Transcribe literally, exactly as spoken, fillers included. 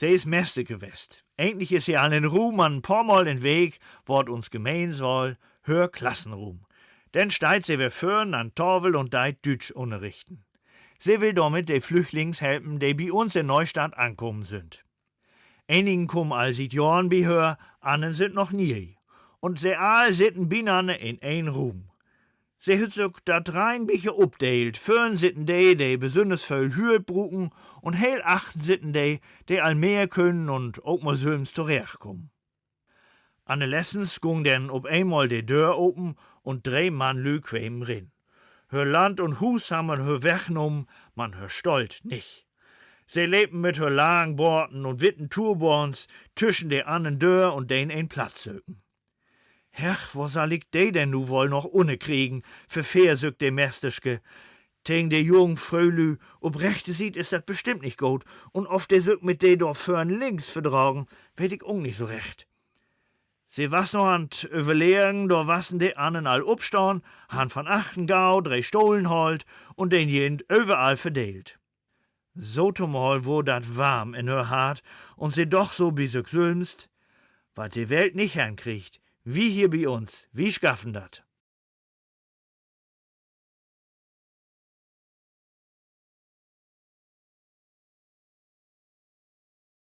Se is Mesterske west. Egentlich is se al in Ruum, man en poor Mal in Week word uns Gemeensaal hör Klassenruum. Denn steiht se weer vörn an Tafel un deit Düütsch unnerrichten. Se will dormit de Flüchtlings helpen, de bi uns in Neustadt ankamen sünd. Enigen kamen al siet Johren bi hör, annern sünd noch nie. Un se all sitten binanner in een Ruum. Se hett sük dat rein bietje opdeelt: Vörn sitten de, de besünners vööl Hülp bruken, un heel achtern sitten de, de al mehr könen un ok mal sülvens torecht kamen. Annerlessens gung denn op eenmal de Döör open un dree Mannlü kwemen rin. Hör Land un Huus harr man hör wegnahmen, man hör Stolt nich. Se lepen mit hör langen Boorten un witten Turbans tüschen de annern dör un deen een Platz söken. Hech, wo sall ik de denn nu woll noch unnerkriegen?, verfehr sük de Mesterske. Tegen de jungen Frölü op rechte Siet is dat bestimmt nich goot, un of de sük mit de dor vörn links verdragen, weet ik ok nich so recht. Se was noch an't Överleggen, dor wassen de annern al opstahn, harrn van achtern gau dree Stohlen haalt un den jeden överall verdeelt. So tomal wurr dat warm in hör Hart un se doch so bi sük sülvst: Wat de Welt nich henkriggt, wi hier bi uns, wi schaffen dat.